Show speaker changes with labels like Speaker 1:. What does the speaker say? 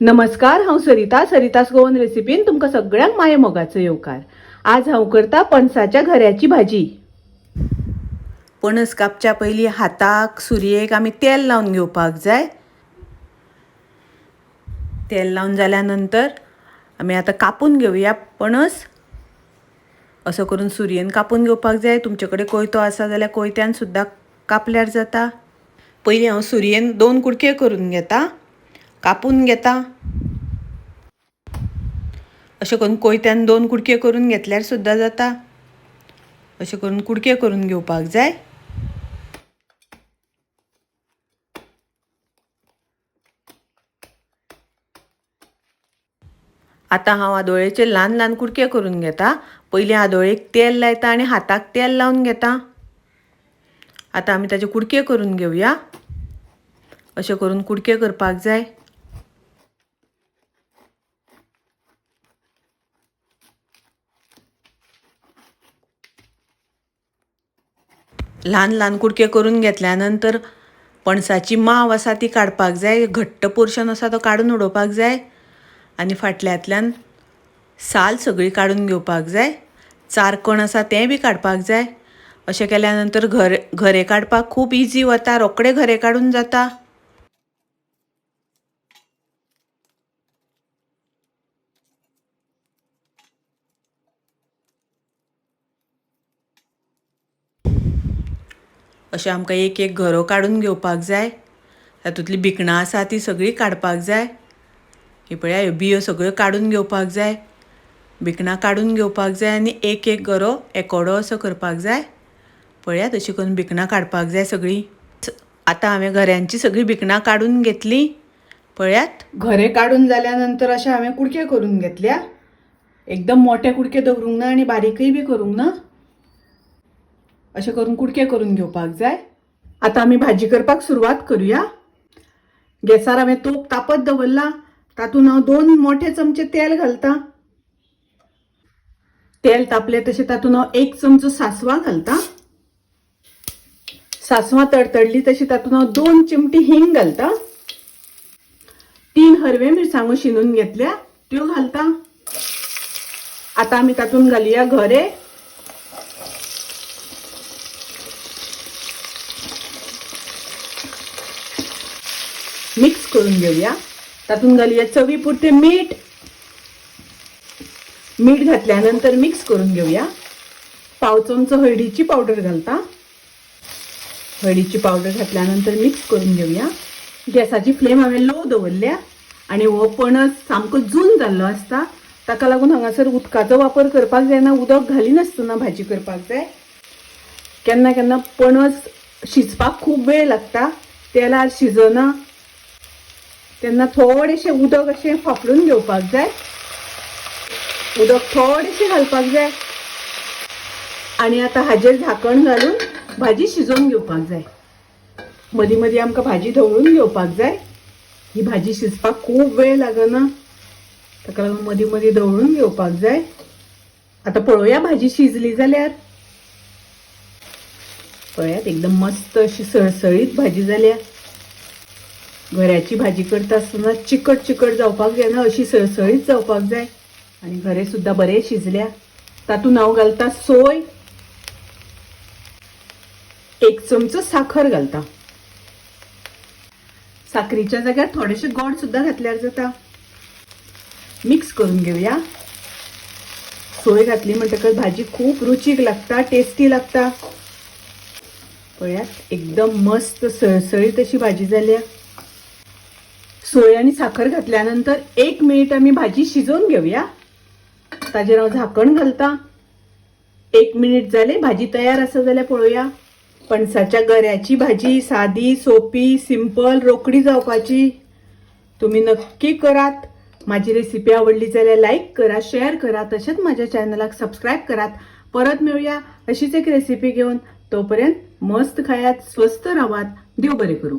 Speaker 1: नमस्कार, हांव सरिता. सरितास गोवन रेसिपीन तुमकां सगळ्यांक माये मोगाचो येवकार. आज हांव करता पणसाच्या घऱ्याची भाजी. पणस कापच्या पयलीं हाताक सुरयेक आमी तेल लावन घेवपाक जाय. तेल लावन जाल्या नंतर आमी आतां कापून घेवया पणस. असो करून सुरयेन कापून घेवपाक जाय. तुमचे कडेन कोयतो आसा जाल्यार कोयत्यान सुद्दां कापल्यार जाता. पयलीं हांव सुरयेन दोन कुडके करून घेता, कापून घेता. अशें करून कोयत्यान दोन कुडके करून घेतल्यार सुद्दां जाता. अशें करून कुडके करून घेवपाक जाय. आतां हांव आदोळेचे ल्हान ल्हान कुडके करून घेता. पयलीं आदोळेक तेल लायता आनी हाताक तेल लावन घेता. आतां आमी ताचे कुडके करून घेवया. अशें करून कुडके करपाक जाय. ल्हान ल्हान कुडके करून घेतल्या नंतर पणसाची माव आसा ती काडपाक जाय. घट्ट पोर्शन आसा तो काडून उडोवपाक जाय आनी फाटल्यांतल्यान साल सगळी काडून घेवपाक जाय. चारकण आसा तें बी काडपाक जाय. अशें केल्या नंतर घरे काडपाक खूब इजी वता, रोखडे घरे काडून जाता. अशें आमकां एक एक घरो काडून घेवपाक जाय. तातूंतली भिकणां आसा ती सगळीं काडपाक जाय. ही पळया, ह्यो बियो सगळ्यो काडून घेवपाक जाय. भिकणां काडून घेवपाक जाय आनी एक एक गरो एकोडो असो करपाक जाय. पळयात, अशी करून भिकणां काडपाक जाय सगळीं. आतां हांवें घऱ्यांची सगळीं भिकणां काडून घेतलीं. पळयात, घरे काडून जाल्या नंतर अशें हांवें कुडके करून घेतल्या. एकदम मोठे कुडके दवरूंक ना आनी बारीकय बी करूंक ना. अशें करून कुडके करून घेवपाक जाय. आतां आमी भाजी करपाक सुरवात करूया. गॅसार हांवें तोप तापत दवरला. तातूंत हांव 2 मोठे चमचे तेल घालता. तेल तापलें तशें तातूंत हांव 1 चमचो सासवां घालता. सासवां तडतडली तशी तातूंत हांव 2 चिमटी हिंग घालता. 3 हरवे मिरसांगो शिनून घेतल्या त्यो घालता. आतां आमी तातूंत घालया घरे. मिक्स करून घेवया. तातूंत घालया चवी पुरतें मीठ. मीठ घातल्या नंतर मिक्स करून घेवया. 1/4 चमचो हळदीची पावडर घालता. हळदीची पावडर घातल्या नंतर मिक्स करून घेवया. गॅसाची फ्लेम हांवें लो दवरल्या आनी हो पणस सामको जून जाल्लो आसता, ताका लागून हांगासर उदकाचो वापर करपाक जायना. उदक घालिनासतना भाजी करपाक जाय. केन्ना केन्ना पणस शिजपाक खूब वेळ लागता, तेलार शिजना, तेन्ना थोडेशें उदक अशें फाफडून घेवपाक जाय. उदक थोडेशें घालपाक जाय आनी आतां हाजेर झाकण घालून भाजी शिजोवन घेवपाक जाय. मदीं मदीं आमकां भाजी धवळून घेवपाक जाय. ही भाजी शिजपाक खूब वेळ लागना, ताका लागून मदीं मदीं धवळून घेवपाक जाय. आतां पळोवया भाजी शिजली जाल्यार. पळयात, एकदम मस्त अशी सळसळीत भाजी जाल्या. घऱ्याची भाजी करता आसतना चिकट चिकट जावपाक जायना, अशी सळसळीत जावपाक जाय. आनी घरे सुद्दां बरे शिजल्या. तातूंत हांव घालता सोय, 1 चमचो साखर घालता. साखरीच्या जाग्यार थोडेशें गोड सुद्दां घातल्यार जाता. मिक्स करून घेवया. सोय घातली म्हणटकच भाजी खूब रुचीक लागता, टेस्टी लागता. पळयात, एकदम मस्त सळसळीत अशी भाजी जाल्या. सोय आनी साखर घातल्या नंतर 1 मिनिट आमी भाजी शिजोवन घेवया. ताजेर हांव झाकण घालता. 1 मिनिट जाले, भाजी तयार आसा जाल्यार पळोवया. पणसाच्या गऱ्याची भाजी सादी, सोपी, सिंपल, रोखडी जावपाची. तुमी नक्की करात. माझी रेसिपी आवडली जाल्यार लायक करा, शेअर करा, तशेंच माझ्या चॅनलाक सबस्क्रायब करात. परत मेळूया अशीच एक रेसिपी घेवन. तोपर्यंत मस्त खायात, स्वस्थ रावात. देव बरें करूं.